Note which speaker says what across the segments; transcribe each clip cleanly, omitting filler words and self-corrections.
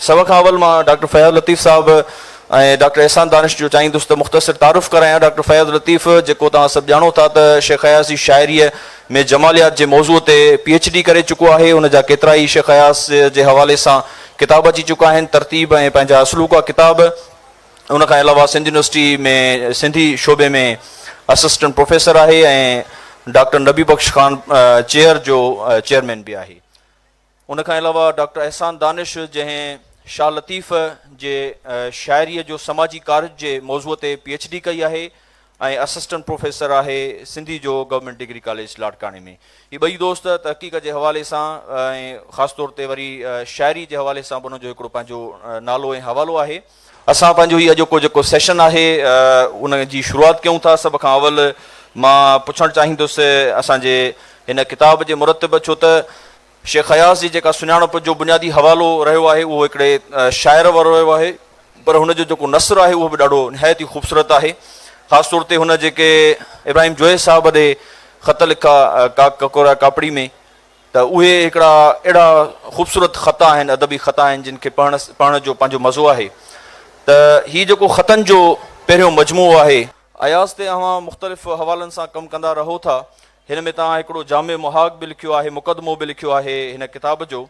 Speaker 1: سڀ کان اول مان ڊاڪٽر فياض لطيف صاحب ۽ ڊاڪٽر احسان دانش جو چاهيندس ته مختصر تعارف ڪرايان. ڊاڪٽر فياض لطيف جيڪو توهان سڀ ڄاڻو ٿا ته شيخ اياز جي شاعريء ۾ جماليات جي موضوع تي پي ايڇ ڊي ڪري چڪو آهي. ان جا ڪيترائي شيخ اياز جي حوالي سان ڪتاب اچي چڪا آهن، ترتيب ۽ پنهنجا اصلوڪا ڪتاب. ان کان علاوه سنڌ يونيورسٽي ۾ سنڌي شعبي ۾ اسسٽنٽ پروفيسر آهي ۽ ڊاڪٽر نبي بخش خان چيئر جو چيئرمين به آهي. ان کان علاوه ڊاڪٽر احسان دانش جنهن شاهه لطيف جي شاعريء جو سماجي ڪارج جي موضوع تي پي ايڇ ڊي ڪئي آهي ۽ اسسٽنٽ پروفيسر آهي سنڌي جو گورنمينٽ ڊگري ڪاليج لاڙڪاڻي ۾. هي ٻئي دوست تحقيق جي حوالي سان ۽ خاص طور تي وري شاعري جي حوالي سان به انهن جو هڪڙو پنهنجو نالو ۽ حوالو آهي. اسان پنهنجو هي اڄوڪو جيڪو سيشن آهي ان جي شروعات ڪيون ٿا. سڀ کان اول مان پڇڻ چاهيندس اسان جي هن ڪتاب جي مرتب ڇو ته شيخ اياز جي جيڪا سڃاڻپ جو بنيادي حوالو رهيو آهي اهو هڪڙي شاعر وارو رهيو آهي پر هن جو جيڪو نثر آهي اهو به ڏاڍو نهايت ئي خوبصورت آهي. خاص طور تي هن جيڪي ابراهيم جويي صاحب ڏي خط لکا ڪاڪ ڪڪورا ڪاپڙي ۾ ته اهي هڪڙا اهڙا خوبصورت خط آهن، ادبي خط آهن جن کي پڙهڻ پڙهڻ جو پنهنجو مزو آهي ته هي جيڪو خطن جو پهريون مجموعو آهي. اياز تي اوهان مختلف حوالن سان ڪم ڪندا رهو ٿا. هن ۾ توهان هڪڙو جامع مهاڳ به لکيو آهي، مقدمو به لکيو آهي هن ڪتاب جو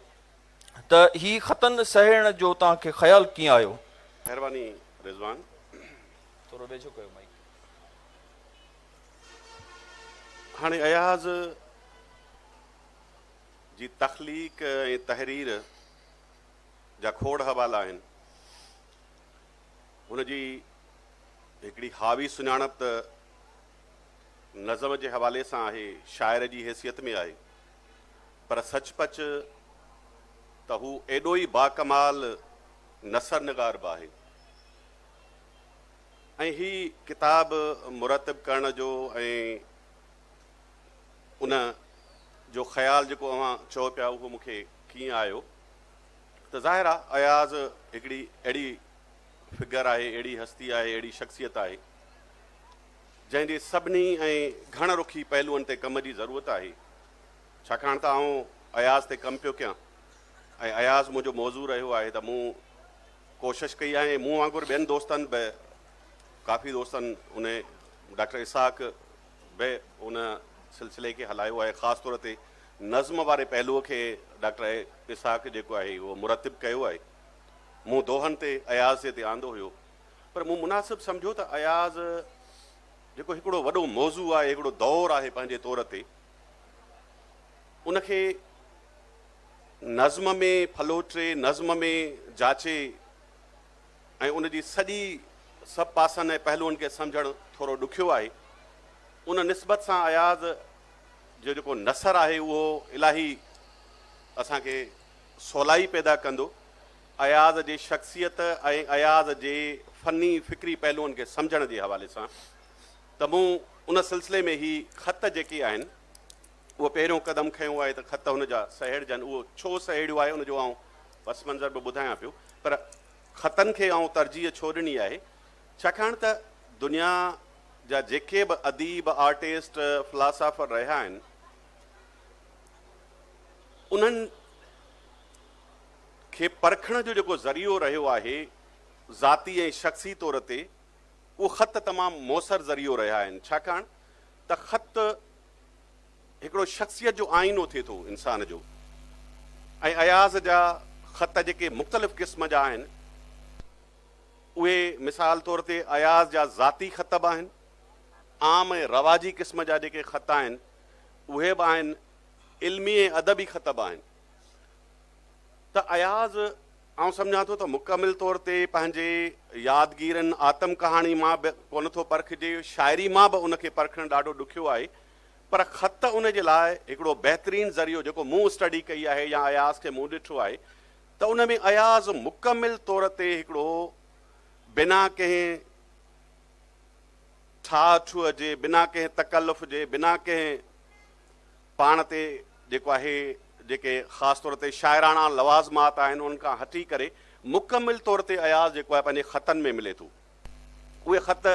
Speaker 1: ته هي خطن سهيڙڻ جو توهان کي خيال ڪيئن آيو؟
Speaker 2: مهرباني رضوان.
Speaker 1: ٿورو ويجهو ڪيو مائيڪ.
Speaker 2: هاڻي اياز جي تخليق ۽ تحرير جا کوڙ حوالا آهن. هن جي هڪڙي حاوي سڃاڻپ ته نظم جي حوالي سان آهي، شاعر جي حيثيت ۾ آهي، پر سچ پچ ته هو ايڏو ئي باڪمال نثر نگار به آهي ۽ هي ڪتاب مرتب ڪرڻ جو ۽ ان جو خيال جيڪو اوهان چئو پيا اهو مون کي ڪيئن آيو ته ظاهر آهي اياز هڪڙي اهڙي فگر آهي، اهڙي هستي آهي، اهڙي شخصيت آهي جنهن جي سڀني ۽ گهڻ رخي پهلوئن تي ڪم جي ضرورت آهي. ڇاڪاڻ ته آئون اياز تي ڪم پيو ڪيان ۽ اياز منهنجو موضوع رهيو آهي ته مون ڪوشش ڪئي آهي ۽ مون وانگر ٻين دوستن به ڪافي دوستن ان ڊاڪٽر اسحاق به ان سلسلي کي هلايو آهي خاص طور تي نظم واري پهلوء کي ڊاڪٽر اسحاق جيڪو آهي اهو مرتب ڪيو آهي. مون دوهن تي اياز جي تي آندو هيو پر مون مناسب سمجهيو ته اياز جيڪو هڪڙو وڏو موضوع آهي، هڪڙو دور آهي پنهنجي طور تي، ان کي نظم ۾ ڦلوٽي، نظم ۾ جاچي ۽ ان جي سڄي سڀ پاسن ۽ پهلوئن کي سمجهڻ ٿورو ڏکيو آهي. ان نسبت سان اياز جو جيڪو نثر آهي اهو الاهي اسان کي سولائي پيدا ڪندو. اياز جي شخصيت ۽ اياز جي فني فڪري پهلوئن کي سمجهڻ جي حوالي سان ته مون ان سلسلي ۾ هي خط جيڪي آهن اهو پهريون قدم کنيو آهي ته خط هن جا سهيڙجن. اهو ڇو سهيڙيو آهي ان جو آئون پس منظر به ٻڌايان پيو پر خطن کي آئون ترجيح ڇو ڏني آهي ڇاڪاڻ ته دنيا جا جيڪي به اديب، آرٽسٽ، فلاسافر رهيا آهن انهن کي پرکڻ جو جيڪو ذريعو رهيو آهي ذاتي ۽ شخصي طور تي اهو خط تمام موثر ذريعو رهيا آهن ڇاڪاڻ ته خط هڪڙو شخصيت جو آئينو ٿئي ٿو انسان جو ۽ اياز جا خط جيڪي مختلف قسم جا آهن اهي مثال طور تي اياز جا ذاتي خط به آهن عام ۽ رواجي قسم جا جيڪي خط آهن اهي به آهن علمي ۽ ادبي خط به آهن ته اياز آئون سمجهان ٿو ته مڪمل طور تي پنهنجي يادگيرين آتم ڪهاڻي مان به ڪونه ٿو پرکجي، شاعري مان به ان کي پرکڻ ڏاڍو ڏکيو آهي پر خط ان جي لاء هڪڙو بهترين ذريعو جيڪو مون اسٽڊي ڪئي آهي يا اياز کي مون ڏٺو آهي ته ان ۾ اياز مڪمل طور تي هڪڙو بنا ڪنهن ٺاهه ٺوهه جي، بنا ڪنهن تڪلف جي، بنا ڪنهن پاڻ تي جيڪو آهي جيڪي خاص طور تي شاعراڻا لوازمات آهن انهن کان هٽي ڪري مڪمل طور تي اياز جيڪو آهي پنهنجي خطن ۾ ملي ٿو. اهي خط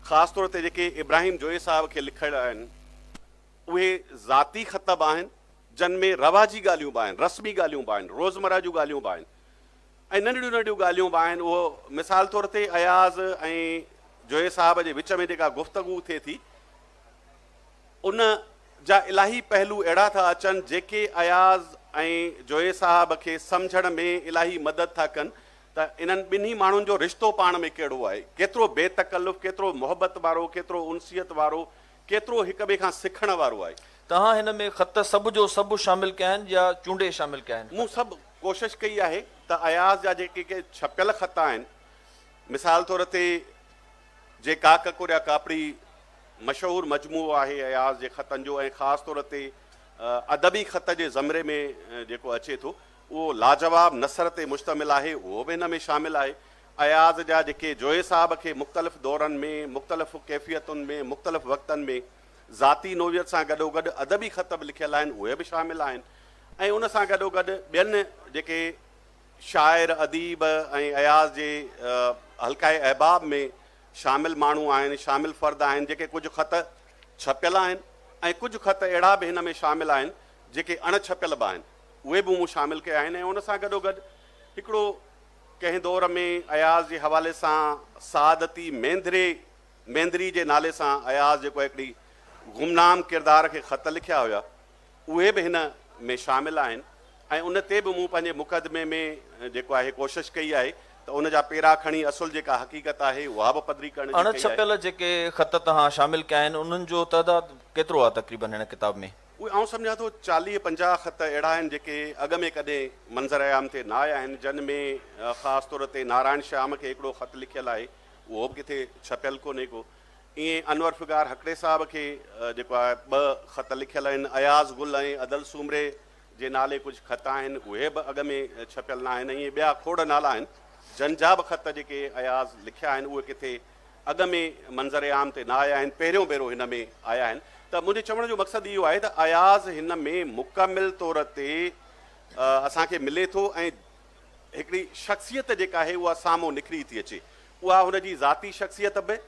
Speaker 2: خاص طور تي جيڪي ابراهيم جويي صاحب کي لکيل آهن اهي ذاتي خط به آهن جن ۾ رواجي ڳالهيون به آهن، رسمي ڳالهيون به آهن، روزمره جون ڳالهيون به آهن. ۽ ننڍڙيون ننڍڙيون ڳالهيون به آهن. اهو مثال طور تي اياز ۽ جويي صاحب جي وچ ۾ جيڪا گفتگو ٿئي ٿي، ان جا الاهي پهلو اهڙا ٿا اچن جيڪي اياز ۽ جويي صاحب کي سمجهڻ ۾ الاهي مدد ٿا ڪن ته انهن ٻنهي ماڻهن جو رشتو پاڻ ۾ ڪهڙو آهي، ڪيترو بي تڪلف، ڪيترو محبت وارو، ڪيترو انسيت وارو، ڪيترو هڪ ٻئي کان سکڻ وارو آهي.
Speaker 1: توهان هن ۾ خط سڀ جو سڀ شامل ڪيا آهن يا چونڊي شامل ڪيا آهن؟
Speaker 2: مون سڀ ڪوشش ڪئي آهي ته اياز جا جيڪي ڪي ڇپيل خط آهن، مثال طور تي جي ڪاڪ ڪوريا ڪاپڙي مشهور مجموعو آهي اياز جي خطن جو ۽ خاص طور تي ادبي خط جي زمري ۾ جيڪو اچي ٿو اهو لاجواب نثر تي مشتمل آهي اهو به هن ۾ شامل آهي. اياز جا جيڪي جويي صاحب کي مختلف دورن ۾ مختلف ڪيفيتن ۾ مختلف وقتن ۾ ذاتي نوعيت سان گڏوگڏ ادبي خط به لکيل آهن اهي به شامل آهن ۽ ان سان گڏوگڏ ٻين جيڪي شاعر، اديب ۽ اياز جي حلقه احباب ۾ شامل ماڻهو آهن، شامل فرد آهن، جيڪي ڪجهه خط ڇپيل آهن ۽ ڪجهه خط اهڙا به هن ۾ شامل آهن، جيڪي اڻ ڇپيل به آهن، اهي به مون شامل ڪيا آهن ۽ ان سان گڏوگڏ هڪڙو ڪنهن دور ۾ اياز جي حوالي سان سعادتي مينڌري، مينڌري جي نالي سان اياز جيڪو هڪڙي گمنام ڪردار کي خط لکيا هيا، اهي به هن ۾ شامل آهن ۽ ان تي به مون پنهنجي مقدمي ۾ جيڪو آهي ڪوشش ڪئي آهي ته ان جا پيرا کڻي اصل جيڪا حقيقت آهي اها به پڌري ڪرڻ جي
Speaker 1: اڻ
Speaker 2: ڪئي آهي.
Speaker 1: ڇپيل جيڪي خط توهان شامل ڪيا آهن انهن جو تعداد ڪيترو آهي تقريبن هن ڪتاب ۾؟
Speaker 2: اهي آئون سمجهان ٿو 40 50 خط اهڙا آهن جيڪي اڳ ۾ ڪڏهن منظر عام تي نه آيا آهن جن ۾ خاص طور تي نارائڻ شيام کي هڪڙو خط لکيل آهي اهو به ڪٿي ڇپيل ڪونهي ڪو. ائين انور فگار هڪڙي صاحب کي جيڪو آهي ٻه خط لکيل آهن، اياز گل ۽ ادل سومري جي نالي ڪجهه خط آهن، اهي به اڳ ۾ ڇپيل نه آهن. ائين ٻيا کوڙ نالا آهن، جن جا به خط جيڪي اياز لکيا آهن، اهي ڪٿي اڳ ۾ منظر عام تي نه آيا آهن، پهريون ڀيرو هن ۾ آيا آهن. ته منهنجي چوڻ جو مقصد اهو آهي ته اياز هن ۾ مڪمل طور تي اسان کي ملي ٿو ۽ هڪڙي شخصيت جيڪا آهي اها سامهون نکري ٿي اچي. اها هن جي ذاتي شخصيت به،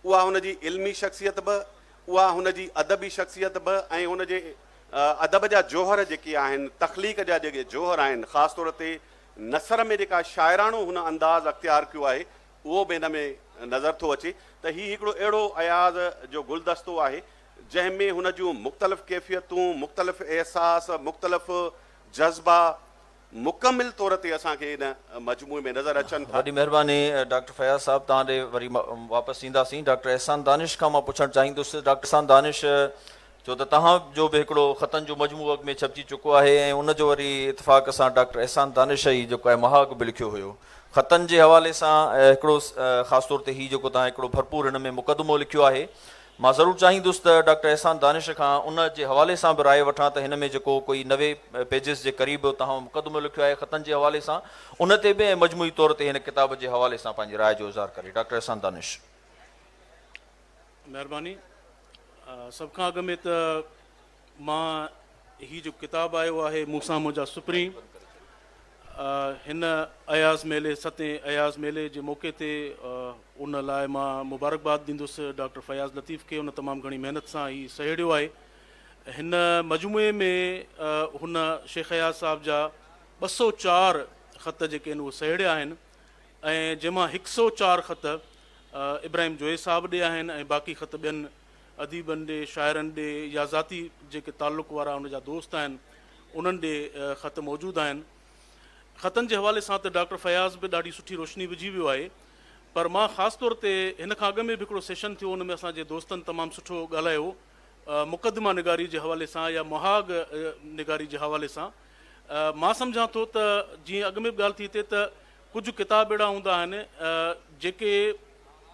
Speaker 2: اها هن جي علمي شخصيت به، اها هن جي ادبي شخصيت به ۽ هن جي ادب جا جوهر جيڪي آهن، تخليق جا جيڪي جوهر آهن، خاص طور تي نثر ۾ جيڪا شاعراڻو هن انداز اختيار ڪيو آهي، اهو به هن ۾ نظر ٿو اچي ته هي هڪڙو اهڙو اياز جو گلدستو آهي، جنهن ۾ هن جون مختلف ڪيفيتون، مختلف احساس، مختلف جذبا، مڪمل طور تي اسان کي ان مجموعي ۾ نظر اچن ٿا.
Speaker 1: وڏي مهرباني ڊاڪٽر فياض صاحب توهان ڏي وري واپس اينداسين ڊاڪٽر احسان دانش کان مان پڇڻ چاهيندس ڊاڪٽر احسان دانش ڇو ته توهان جو به هڪڙو خطن جو مجموعو اڳ ۾ ڇپجي چڪو آهي ۽ ان جو وري اتفاق سان ڊاڪٽر احسان دانش ئي جيڪو آهي مهاڳ به لکيو هيو خطن جي حوالي سان هڪڙو خاص طور تي هي جيڪو توهان هڪڙو ڀرپور هن ۾ مقدمو لکيو آهي مان ضرور چاهيندس ته ڊاڪٽر احسان دانش کان ان جي حوالي سان به راء وٺان ته هن ۾ جيڪو ڪوئي 90 پيجز جي قريب توهان مقدمو لکيو آهي خطن جي حوالي سان ان تي به ۽ مجموعي طور تي هن ڪتاب جي حوالي سان پنهنجي راء جو اظهار ڪري. ڊاڪٽر احسان دانش.
Speaker 3: مهرباني. سڀ کان اڳ ۾ ته مان هي جو ڪتاب آيو آهي مون سان منهنجا سپرين هن اياز ميلي ستين اياز ميلي جي موقعي تي ان لاء مان مبارڪباد ڏيندس ڊاڪٽر فياض لطيف کي ان تمام گهڻي محنت سان هي سهيڙيو آهي هن مجموعي ۾ هن شيخ اياز صاحب جا 204 خط جيڪي آهن اهي سهيڙيا آهن ۽ جنهن مان 104 خط ابراهيم جويي صاحب ڏي آهن ۽ باقي خط ٻين اديبن ڏي، شاعرن ڏي يا ذاتي جيڪي تعلق وارا ان جا دوست آهن، انهن ڏي خط موجود آهن. خطن جي حوالي سان ته ڊاڪٽر فياض به ڏاڍي سٺي روشني وجهي ويو آهي، پر مان خاص طور تي هن کان اڳ ۾ به هڪڙو سيشن ٿيو، ان ۾ اسان جي دوستن تمام سٺو ڳالهايو مقدمه نگاري جي حوالي سان يا مهاڳ نگاري جي حوالي سان. مان سمجهان ٿو ته جيئن اڳ ۾ به ڳالهه ٿي هتي ته ڪجهه ڪتاب اهڙا هوندا آهن، جيڪي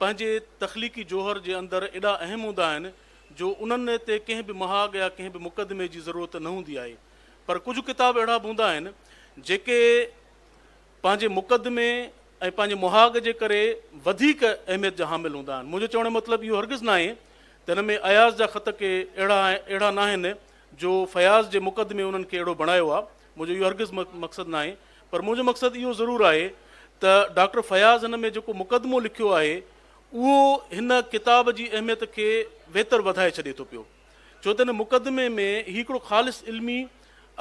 Speaker 3: پنهنجي تخليقي جوهر جي اندر ايڏا اهم هوندا آهن جو انهن تي ڪنهن به مهاڳ يا ڪنهن به مقدمي جي ضرورت نه هوندي آهي پر ڪجهه ڪتاب اهڙا به هوندا آهن جيڪي پنهنجي مقدمي ۽ پنهنجي مهاڳ جي ڪري وڌيڪ اهميت جا حامل هوندا آهن. منهنجو چوڻ جو مطلب اهو هرگز ناهي ته هن ۾ اياز جا خط ڪي اهڙا اهڙا ناهن جو فياض جي مقدمي انهن کي اهڙو بڻايو آهي، منهنجو اهو هرگز مقصد ناهي پر منهنجو مقصد اهو ضرور آهي ته ڊاڪٽر فياض هن ۾ جيڪو مقدمو لکيو آهي اهو هن ڪتاب جي اهميت کي ويتر وڌائي ڇڏي ٿو پيو ڇو ته هن مقدمي ۾ هي هڪڙو خالص علمي،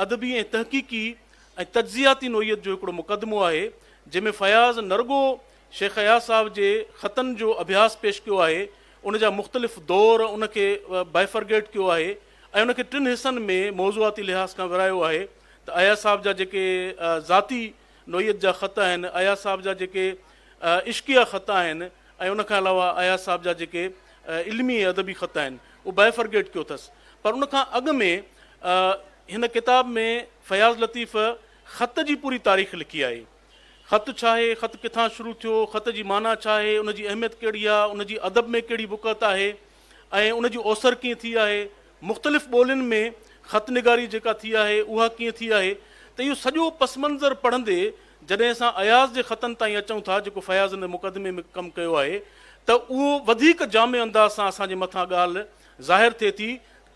Speaker 3: ادبي ۽ تحقيقي ۽ تجزياتي نوعيت جو هڪڙو مقدمو آهي جنهن ۾ فياض نه رڳو شيخ اياز صاحب جي خطن جو اڀياس پيش ڪيو آهي، ان جا مختلف دور، ان کي بائفرگيٽ ڪيو آهي ۽ ان کي ٽن حصن ۾ موضوعاتي لحاظ کان ورهايو آهي ته اياز صاحب جا جيڪي ذاتي نوعيت جا خط آهن، اياز صاحب جا جيڪي عشقيه خط آهن ۽ ان کان علاوه اياز صاحب جا جيڪي علمي ۽ ادبي خط آهن، اهو بائفرگيٽ ڪيو اٿس. پر ان کان اڳ ۾ هن ڪتاب ۾ فياض لطيف خط جي پوري تاريخ لکي آهي. خط ڇا آهي، خط ڪٿان شروع ٿيو، خط جي معنيٰ ڇا آهي، ان جي اهميت ڪهڙي آهي، ان جي ادب ۾ ڪهڙي وقعت آهي ۽ ان جي اوسر ڪيئن ٿي آهي، مختلف ٻولين ۾ خط نگاري جيڪا ٿي آهي اها ڪيئن ٿي آهي ته اهو سڄو پس منظر پڙهندي جڏهن اسان اياز جي خطن تائين اچون ٿا جيڪو فياض ان مقدمي ۾ ڪم ڪيو آهي ته اهو وڌيڪ جامع انداز سان اسان جي مٿان ڳالهه ظاهر ٿئي ٿي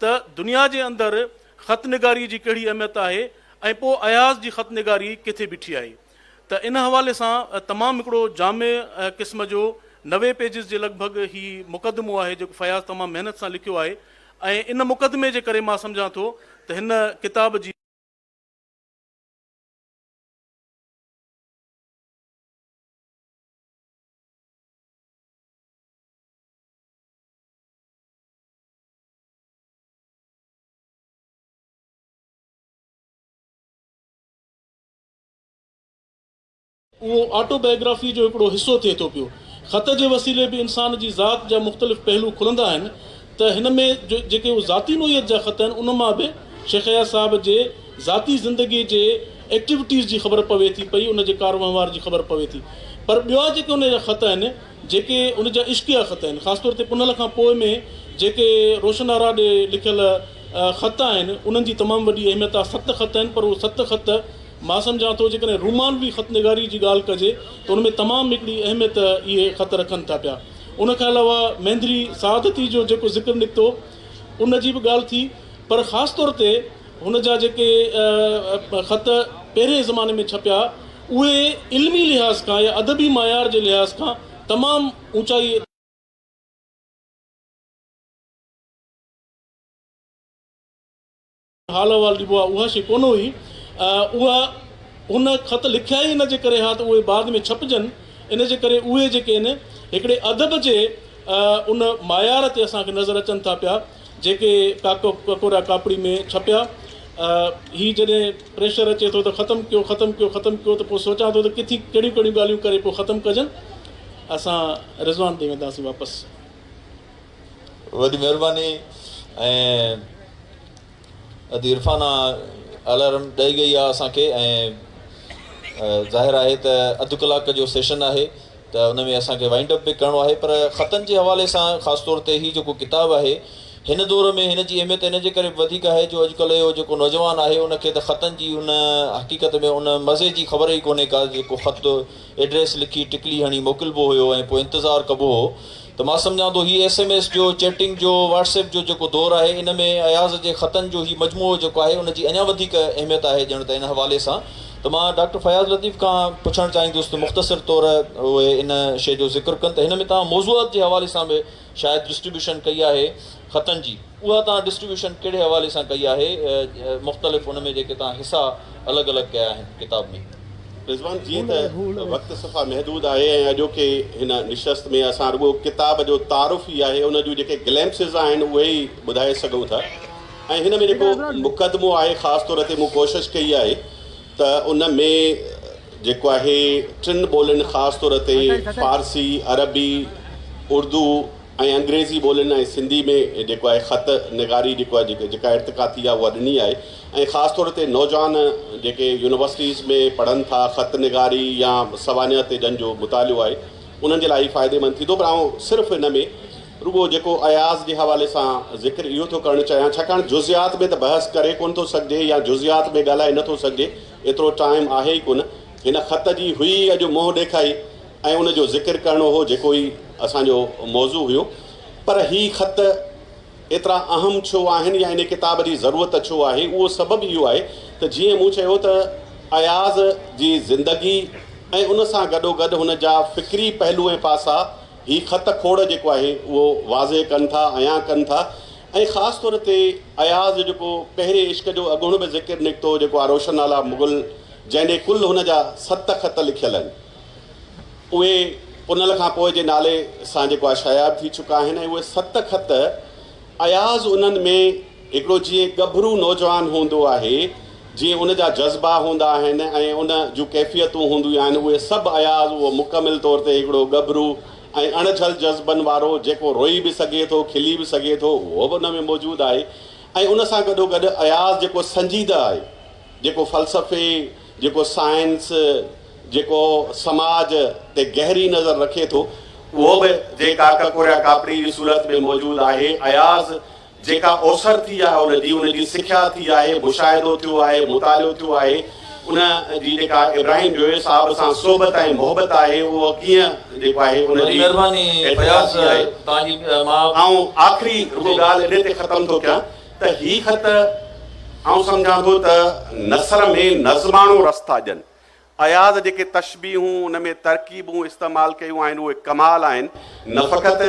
Speaker 3: ته دنيا جي اندر خط نگاري جي ڪهڙي اهميت آهي ۽ پوء اياز جي خط نگاري ڪٿي بيٺي آهي ته ان حوالي سان تمام هڪڙو جامع قسم جو 90 پيجز جي لڳ ڀڳ هي مقدمو آهي جيڪو فياض تمام محنت سان لکيو آهي ۽ ان مقدمي جي ڪري مان سمجهان ٿو ته هن ڪتاب جي اهو آٽو بايوگرافيء جو هڪڙو حصو ٿئي ٿو پيو. خط جي وسيلي به انسان جي ذات جا مختلف پهلو کلندا آهن ته هن ۾ جيڪي اهي ذاتي نوعيت جا خط آهن ان مان به شيخ اياز صاحب جي ذاتي زندگيء جي ايڪٽيوٽيز جي خبر پوي ٿي پئي ان جي ڪار وهنوار جي خبر پوي ٿي پر ٻيا جيڪي ان جا خط آهن جيڪي ان جا عشقيه خط آهن خاص طور تي پنهل کان پوء ۾ جيڪي روشن آرا ڏي لکيل خط آهن انهن جي تمام وڏي اهميت آهي ست خط آهن پر اهي ست خط مان سمجهان ٿو جيڪڏهن رومانوي خط نگاري جي ڳالهه ڪجي ته ان ۾ تمام هڪڙي اهميت اهي خط رکن ٿا پيا. ان کان علاوه مينڌري سعادتي جو جيڪو ذڪر نڪتو ان جي به ڳالهه ٿي پر خاص طور تي هن جا جيڪي خط پهرين زماني ۾ ڇپيا اهي علمي لحاظ کان يا ادبي معيار جي لحاظ کان تمام اوچائي حال احوال ڏبو آهي اها شيء ڪونه هئي. اها هن خط لکيا ئي ان جي ڪري ها ته اهي بعد ۾ ڇپجن، ان جي ڪري اهي جيڪي آهن هڪڙي ادب جي ان معيار تي اسان کي نظر اچن ٿا پيا جيڪي ڪاڪو ڪڪوريا ڪاپڙي ۾ ڇپيا. هي جڏهن پريشر اچي ٿو ته ختم ڪيو ختم ڪيو ختم ڪيو ته پوء سوچان ٿو ته ڪٿي ڪهڙيون ڪهڙيون ڳالهيون ڪري پوء ختم ڪجن. اسان رضوان ڏي وينداسين واپس.
Speaker 1: وڏي مهرباني ۽ ادي عرفانه الارم ڏئي گئي آ اسان کي ۽ ظاهر آهي ته اڌ ڪلاڪ جو سيشن آهي ته ان ۾ اسان کي وائنڊ اپ به ڪرڻو آهي پر خطن جي حوالي سان خاص طور تي هي جيڪو ڪتاب آهي هن دور ۾ هن جي اهميت ان جي ڪري به وڌيڪ آهي جو اڄڪلهه جو جيڪو نوجوان آهي ان کي ته خطن جي ان حقيقت ۾ ان مزي جي خبر ئي ڪونهي ڪا جيڪو خط ايڊريس لکي ٽڪلي هڻي موڪلبو هيو ۽ پوء انتظار ڪبو هو ته مان سمجهان ٿو هي ايس ايم ايس جو چيٽنگ جو واٽس ايپ جو جيڪو دور آهي ان ۾ اياز جي خطن جو هي مجموعو جيڪو آهي ان جي اڃا وڌيڪ اهميت آهي ڄڻ ته ان حوالي سان ته مان ڊاڪٽر فياض لطيف کان پڇڻ چاهيندس ته مختصر طور اهي ان شيء جو ذڪر ڪن ته هن ۾ توهان موضوعات جي حوالي سان به شايد ڊسٽريبيوشن ڪئي آهي خطن جي اها توهان ڊسٽريبيوشن ڪهڙي حوالي سان ڪئي آهي مختلف ان ۾ جيڪي توهان حصا الڳ الڳ ڪيا آهن ڪتاب ۾.
Speaker 2: رضوان جيئن ته وقت صفا محدود آهي ۽ اڄوڪي هن نشست ۾ اسان رڳو ڪتاب جو تعارف ئي آهي ان جون جيڪي گليمپسز آهن اهي ئي ٻڌائي سگهون ٿا ۽ هن ۾ جيڪو مقدمو آهي خاص طور تي مون ڪوشش ڪئي آهي ته ان ۾ جيڪو آهي ٽن ٻولين خاص طور تي فارسي، عربي، اردو ۽ انگريزي ٻولين ۽ سنڌي ۾ جيڪو آهي خط نگاري جيڪو آهي جيڪا ارتقا ٿي آهي اها ڏني آهي ۽ خاص طور تي نوجوان جيڪي يونيورسٽيز ۾ پڙهن ٿا خط نگاري يا سوانح تي جن جو مطالعو آهي انهن جي لاء هي فائديمند ٿيندو پر آئون صرف ان ۾ رڳو جيڪو اياز جي حوالي سان ذڪر اهو ٿو ڪرڻ چاهيان ڇاڪاڻ جزيات ۾ ته بحث ڪري ڪونه ٿو سگهجي يا جزيات ۾ ڳالهائي نه ٿو سگهجي ايترو ٽائيم آهي ئي ڪونه هن خط جي هئي اڄ منهن ڏيکائي ۽ ان جو ذڪر ڪرڻو هو جيڪو ئي اسان جو موضوع هيو پر هي خط ايترا اهم ڇو آهن يا ان ڪتاب جي ضرورت ڇو آهي اهو سبب اهو آهي ته جيئن مون چيو ته اياز جي زندگي ۽ ان سان گڏوگڏ هن جا فڪري پهلو ۽ پاسا هي خط کوڙ جيڪو آهي اهو واضح ڪن ٿا عيان ڪن ٿا ۽ خاص طور تي اياز جو جيڪو پهرين عشق جو اڳوڻ به ذڪر نڪتو جيڪو آ روشن آلا مغل جنهن ڏي ڪل هن جا ست خط لکيل آهن. اهي پنهل کان پوء جي نالي سان جيڪو آهي شايع به ٿي چڪا آهن ۽ اهي ست خط اياز انهن ۾ هڪڙو جيئن ڳڀرو نوجوان هوندو آهي، جيئن ان جا جذبا هوندا آهن ۽ ان جون ڪيفيتون هونديون آهن، اهي سڀ اياز اهو مڪمل طور تي هڪڙو ڳڀرو ۽ اڻجهل جذبن وارو جيڪو روئي به سگهي ٿو، کلي به سگهي ٿو، اهو به ان ۾ موجود آهي ۽ ان سان گڏوگڏ اياز جيڪو سنجيده آهي، جيڪو فلسفي، جيڪو سائنس، جيڪو سماج تي گهري نظر رکي ٿو، اهو به جي ڪا ڪڪوريا ڪاپڙي جي صورت ۾ موجود آهي. اياز جيڪا اوسر ٿي آهي ان جي، ان جي سکيا ٿي آهي، مشاهدو ٿيو آهي، مطالعو ٿيو آهي، ان جي جيڪا ابراهيم جويي صاحب سان صحبت ۽ محبت آهي، اهو ڪيئن جيڪو آهي ان
Speaker 1: وڏي
Speaker 2: جي
Speaker 1: مهرباني
Speaker 2: ارتقا
Speaker 1: فياض
Speaker 2: ٿي آهي.
Speaker 1: توهان جي مان.
Speaker 2: آئون آخري رڳو ڳالهه انهي تي ختم ٿو ڪيان ته هي خط آئون سمجهان ٿو ته نثر ۾ نظماڻو رستا ڏين. اياز جيڪي تشبيهون ان ۾ ترڪيبون استعمال ڪيون آهن اهي ڪمال آهن. نه فقط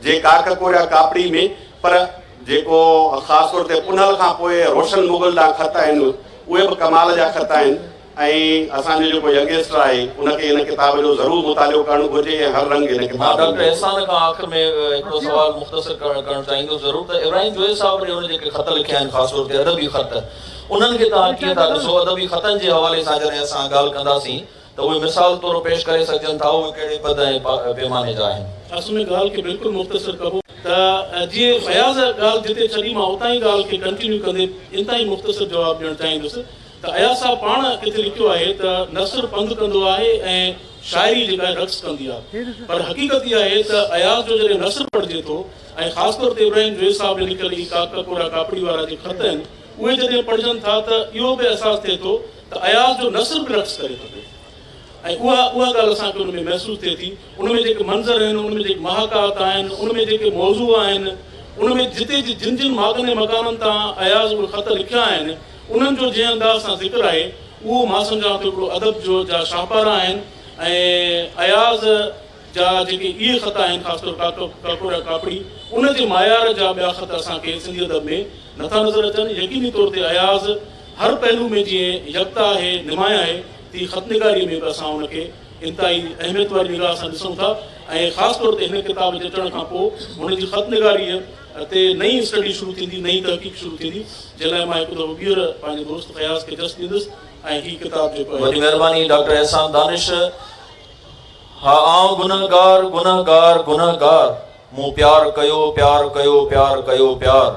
Speaker 2: جي ڪاڪ ڪوريا ڪاپڙي ۾ پر جيڪو خاص طور تي پنهل کان پوء روشن مغل ڏانهن خط آهن اهي به ڪمال جا خط آهن. ۽ اسان جو جيڪو ينگسٽر آهي ان کي هن ڪتاب جو ضرور مطالعو ڪرڻ گهرجي ۽ هر رنگ هن
Speaker 1: مان
Speaker 2: ڪتاب ۾
Speaker 1: ڊاڪٽر
Speaker 2: موجود
Speaker 1: احسان کان آخر ۾ هڪڙو سوال مختصر ڪرڻ ڪرڻ چاهيندس ضرور ته ابراهيم جويي صاحب ڏي هن جيڪي خط لکيا آهن خاص طور تي ادبي خط انهن کي توهان ڪيئن ٿا ڏسو ادبي خطن جي حوالي سان جڏهن اسان ڳالهه ڪنداسين ته اهي مثال طور پيش ڪري سگهجن ٿا اهي ڪهڙي پد ۽ پيماني جا آهن.
Speaker 3: اصل ۾ ڳالهه کي بلڪل مختصر ڪبو ته جيئن فياض ڳالهه جتي ڇڏي مان اتان ئي ڳالهه کي ڪنٽينيو ڪندي انتهائي مختصر جواب ڏيڻ چاهيندس ته اياز صاحب پاڻ ڪٿي لکيو آهي ته نثر پنڌ ڪندو آهي ۽ شاعري جيڪا آهي رقص ڪندي آهي پر حقيقت اها آهي ته اياز جو جڏهن نثر پڙهجي ٿو ۽ خاص طور تي ابراهيم جويي صاحب جي لکيل هي ڪاڪ ڪڪورا ڪاپڙي وارا جي خط آهن اهي جڏهن پڙهجن ٿا ته اهو به احساس ٿئي ٿو ته اياز جو نثر به رقص ڪري ٿو پيو ۽ اها اها ڳالهه اسان کي ان ۾ محسوس ٿئي ٿي. ان ۾ جيڪي منظر آهن، ان ۾ جيڪي محاڪات آهن، ان ۾ جيڪي موضوع آهن، ان ۾ جتي جي جن جن ماڳن ۽ مڪانن تان اياز اهي خط لکيا آهن، انهن جو جنهن انداز سان ذڪر آهي، اهو مان سمجهان ٿو هڪڙو ادب جو جا شاهپارا آهن ۽ اياز جا جيڪي اهي خط آهن، خاص طور ڪاڪ ڪاڪوريا ڪاپڙي، ان جي معيار جا ٻيا خط اسان کي سنڌي ادب ۾ نٿا نظر اچن. يقيني طور تي اياز هر پهلو ۾ جيئن يڪتا آهي، نمايان آهي، تيئن خط نگاريء ۾ به اسان ان کي انتهائي اهميت واري نگاهه سان ڏسون ٿا ۽ خاص طور تي هن ڪتاب جي اچڻ کان پوء هن جي خط نگاريء تي نئين اسٽڊي شروع ٿيندي، نئين تحقيق شروع ٿيندي، جنهن لاء مان هڪ دفعو ٻيهر پنهنجي دوست فياض کي جس ڏيندس ۽ هي ڪتاب جيڪو آهي.
Speaker 1: وڏي مهرباني ڊاڪٽر احسان دانش. ها آئون گنهگار گنهگار گنهگار مون پيار ڪيو پيار ڪيو پيار ڪيو پيار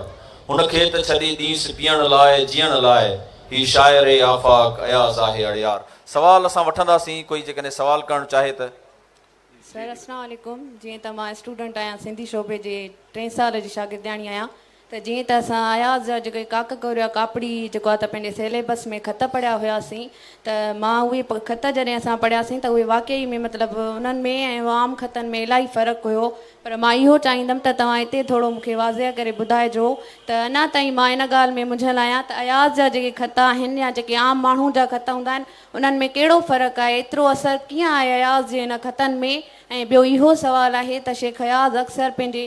Speaker 1: هن کي ته ڇڏي ڏينس پيئڻ لاء جيئڻ لاء هي شاعر آفاق اياز آهي اڙيار. سوال اسان وٺنداسين ڪوئي جيڪڏهن سوال ڪرڻ چاهي ته.
Speaker 4: سر اسلام عليڪم جيئن ته مان اسٽوڊنٽ آهيان سنڌي شعبي جي ٽئين سال جي شاگردياڻي آهيان ته جيئن ته اسان اياز جا جيڪي ڪاڪ ڪوريا ڪاپڙي جيڪو آهي ته پنهنجي سيليبس ۾ خط پڙهيا هياسين ته مان اهي خط جڏهن اسان پڙهياسين ته اهي واقعي ۾ مطلب انهن ۾ ۽ عام خطن ۾ الاهي فرق هيو پر مان اهو چاهيندم ته توهان هتي ٿورو مون کي واضح ڪري ٻڌائجو ته اڃا تائين مان ان ڳالهه ۾ منجهيل آهيان ته اياز جا جيڪي خط آهن يا جيڪي عام ماڻهو جا خط هوندا آهن انهن ۾ ڪهڙو فرق آهي ايترو اثر ڪيئن آهي اياز جي ان خطن ۾ ۽ ٻيو اهو سوال آهي ته شيخ اياز اڪثر پنهنجي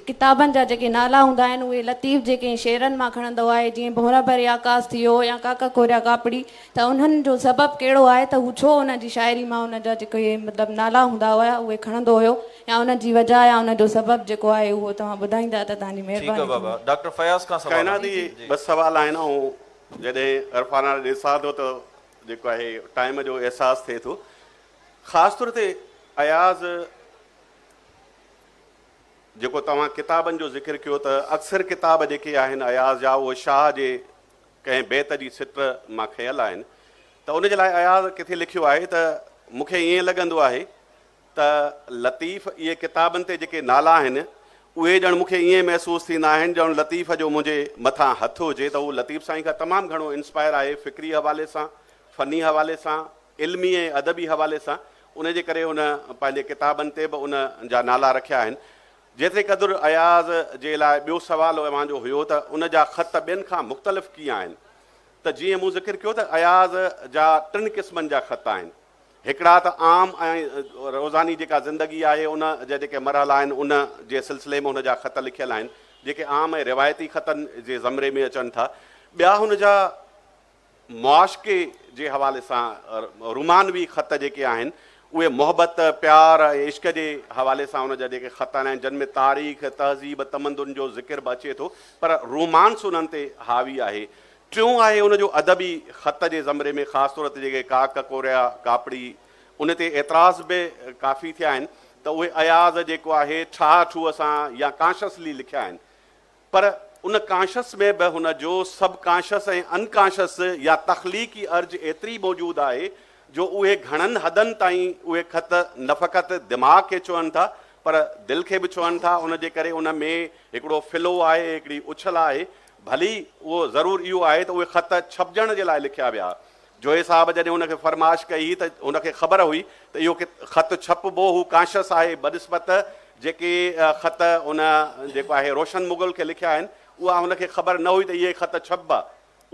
Speaker 4: ڪتابن جا جيڪي نالا هوندا آهن اهي لطيف جي ڪنهن شعرن مان کڻندو آهي جيئن ڀونر ڀري آڪاس ٿي ويو يا ڪاڪا ڪوريا ڪاپڙي ته انهن جو سبب ڪهڙو آهي ته هو ڇو انهن جي شاعري مان ان جا جيڪي مطلب نالا هوندا هيا اهي کڻندو هيو يا انهن جي وجهه يا ان جو سبب جيڪو آهي اهو توهان ٻڌائيندا ته توهان جي
Speaker 1: ٺيڪ
Speaker 4: مهرباني
Speaker 1: آهي بابا
Speaker 4: ٿيندي.
Speaker 1: ڊاڪٽر فياض کان سوال
Speaker 2: ڪائنات
Speaker 1: آهي.
Speaker 2: اهي ٻه سوال آهن ۽ جڏهن عرفان هاڻي ڏسان ٿو ته جيڪو آهي ٽائيم جو احساس ٿئي ٿو خاص طور تي اياز جيڪو توهان ڪتابن جو ذڪر ڪيو ته اڪثر ڪتاب جيڪي آهن اياز جا اهي شاهه جي ڪنهن بيت جي سٽ مان کنيل آهن ته ان جي لاء اياز ڪٿي لکيو آهي ته مون کي ائين لڳندو آهي ته لطيف اهي ڪتابن تي جيڪي نالا آهن اهي ڄڻ مون کي ائين محسوس ٿيندا آهن ڄڻ لطيف جو منهنجي مٿان هٿ هجي ته هو لطيف سائين کان تمام گهڻو انسپائر آهي فڪري حوالي سان فني حوالي سان علمي ۽ ادبي حوالي سان ان جي ڪري هن پنهنجي ڪتابن تي به ان جا نالا رکيا آهن. جيتري قدر اياز جي لاء ٻيو سوال اوهان جو هيو ته ان جا خط ٻين کان مختلف ڪيئن آهن ته جيئن مون ذڪر ڪيو ته اياز جا ٽن قسمن جا خط آهن. هڪڙا ته عام ۽ روزاني جيڪا زندگي آهي ان جا جيڪي مرحلا آهن ان جي سلسلي ۾ هن جا خط لکيل آهن جيڪي عام ۽ روايتي خطن جي زمري ۾ اچن ٿا. ٻيا هن جا معاشقي جي حوالي سان رومانوي خط جيڪي آهن اهي محبت، پيار ۽ عشق جي حوالي سان ان جا جيڪي خط آهن، جن ۾ تاريخ، تهذيب، تمدن جو ذڪر به اچي ٿو، پر رومانس انهن تي حاوي آهي. ٽيون آهي ان جو ادبي خط جي زمري ۾ خاص طور تي جيڪي ڪاڪ، ڪوريا، ڪاپڙي، ان تي اعتراض به ڪافي ٿيا آهن ته اهي اياز جيڪو آهي ٺاهه ٺوهه سان يا ڪانشسلي لکيا آهن، پر ان ڪانشس ۾ به هن جو سب ڪانشس ۽ ان ڪانشس يا تخليقي ارج ايتري موجود آهي جو اهي گهڻن حدن تائين اهي خط نه فقط دماغ کي ڇهن ٿا پر دل کي به ڇهن ٿا ان جي ڪري ان ۾ هڪڙو فلو آهي هڪڙي اڇل آهي ڀلي اهو ضرور اهو آهي ته اهي خط ڇپجڻ جي لاء لکيا ويا جويي صاحب جڏهن هن کي فرمائش ڪئي ته هن کي خبر هئي ته اهو خط ڇپبو، هو ڪانشس آهي، بنسبت جيڪي خط هن جيڪو آهي روشن مغل کي لکيا آهن، اها هن کي خبر نه هئي ته اهي خط ڇپبا.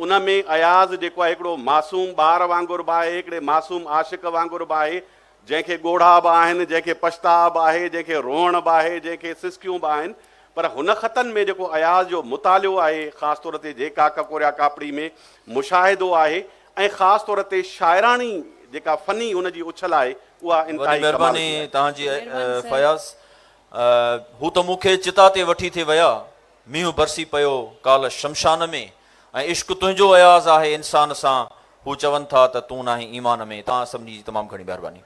Speaker 2: ان ۾ اياز جيڪو آهي هڪڙو معصوم ٻار وانگر به آهي، هڪڙي معصوم عاشق وانگر به آهي، جنهن کي ڳوڙها به آهن، جنهن کي پڇتاء به آهي، جنهن کي روئڻ به آهي، جنهن کي سسڪيون به آهن، پر هن خطن ۾ جيڪو اياز جو مطالعو آهي، خاص طور تي جي ڪاڪ ڪوريا ڪاپڙي ۾ مشاهدو آهي ۽ خاص طور تي شاعراڻي جيڪا فني هن جي اڇل آهي، اها
Speaker 1: وڏي
Speaker 2: انتهائي ڪمال
Speaker 1: مهرباني
Speaker 2: جي آهي.
Speaker 1: توهان جي
Speaker 4: مهرباني سر.
Speaker 1: فياض. هو ته مون کي چتا تي وٺي ٿي ويا، مينهن برسي پيو ڪالهه شمشان ۾، ۽ عشق تنهنجو اياز آهي انسان سان، هو چون ٿا ته تون ناهين ايمان ۾. توهان سڀني جي تمام گهڻي مهرباني.